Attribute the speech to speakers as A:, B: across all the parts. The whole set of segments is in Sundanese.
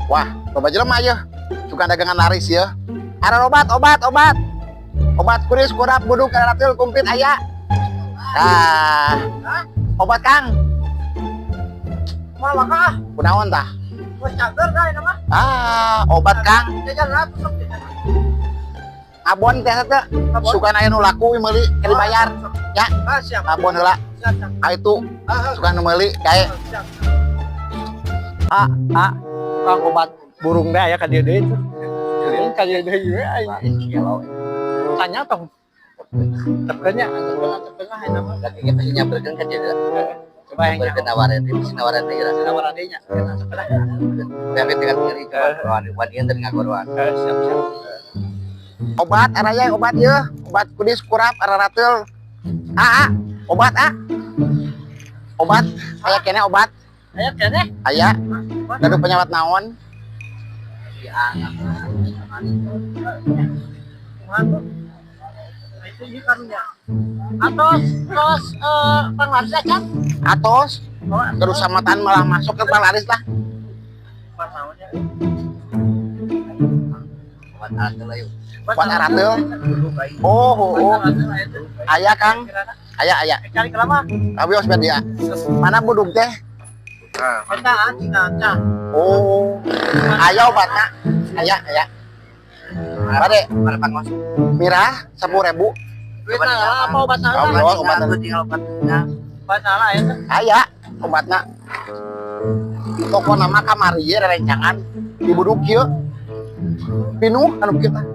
A: Wah, loba jelema yeuh. Suka dagangan laris ya. Ada obat, obat, obat. Obat kuris, kurap, buduk, karatil, kumpit aya. Nah, obat, Kang.
B: Malah kah?
A: Kunaon tah?
B: Wes cager dah ini mah.
A: Ah, obat, Kang.
B: Jajan ratus sok jajan.
A: Abon teh teh. Sugan aya nu laku meuli ke dibayar. Ya,
B: Ah, siap.
A: Abon heula.
B: Siap, siap.
A: Ah, itu
B: Ah, ah,
A: sugan nu meuli kae.
B: Siap.
C: Ah, ah, tukang obat burung deh ya ka dieu deui tuh. Ini ka dieu deui we aing. Tanya tong. Tekennya, tengah ini mah.
D: Lagi kita sih nyamperkeun ka dieu.
C: Coba yang
D: Nyamperkeun nawaran deui, bisi nawaran deui lah.
C: Nawaran deui nya.
D: Tapi tinggal ngeri coba wanian dan ngagoroan.
C: Eh, siap, siap.
A: Obat araya, obat yeuh, obat kudis, kurap, ararateul. Ah, ah, obat, ah. Obat, aya keneh obat.
B: Aya keneh.
A: Aya. Gaduh penyawat naon?
D: Ya.
B: Kumaha tuh? Nah, itu ieu karunya. Atos tos panglaris acan.
A: Atos,
B: Oh,
A: terus samatan malah masuk ke panglaris lah.
B: Obat naonnya?
D: Obat arateul lah yuk.
A: Obat arateul. Oh. Aya, Kang. Aya, aya.
B: Cari kelama.
A: Abi os dia. Mana buduk teh?
B: Eta ah, cina.
A: Oh. Aya obatna. Aya, aya. Bade,
D: Mana pangos?
A: Mirah 10.000.
B: Duit salah apa obat salah?
A: Allah, obat.
D: Tinggal obatnya.
B: Obat salah ya.
A: Aya obatna. Toko nama kamari ye rerencangan di buduk kieu. Pinuh anu kieu tah.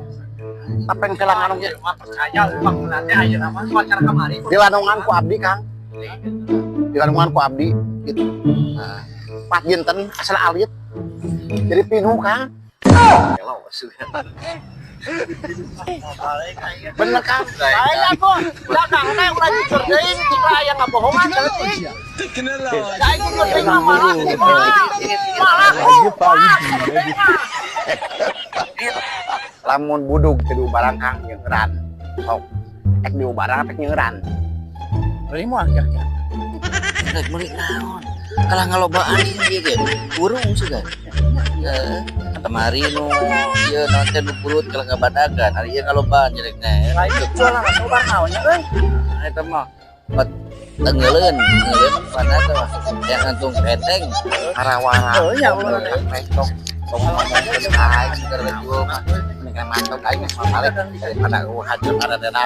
A: Tapengkelan anu kieu.
B: Mah percaya upang nanti ayeuna mah pacar kamari.
A: Di landungan ku abdi, Kang. Di landungan ku abdi gitu. Nah, pas dinten asal alit. Jadi pinuh, Kang.
D: Kalau sudah.
A: Bener, Kang.
B: Saya kok, dagang teh ulah jujur teuing, jika aya ngabohongan saeutik. Saya jujur teuing mah malah malah malah ku.
A: Lamun budug teu diubarang, Kang, nyeuran. Sok. Ek diubarang ek nyeuran.
C: Beli moal kira-kira?
D: Rek meuli naon? Kalah ngalobaan ieu ge. Burung sudah. Heeh. Kamari nu ieu naon teh nu burut kalah ngabadagan. Ari ieu ngalobaan jelekna.
B: Lain jualan obat naonnya euy.
D: Eta mah obat tenggeleun, tenggeleun mana teh mah yang antung peteng.
A: Harawara.
B: Oh, iya, ulah.
A: Rektok. Ngomong geus aing seger jual mah. Mendingan mantap aing geus balik daripada eueuh hajur ada.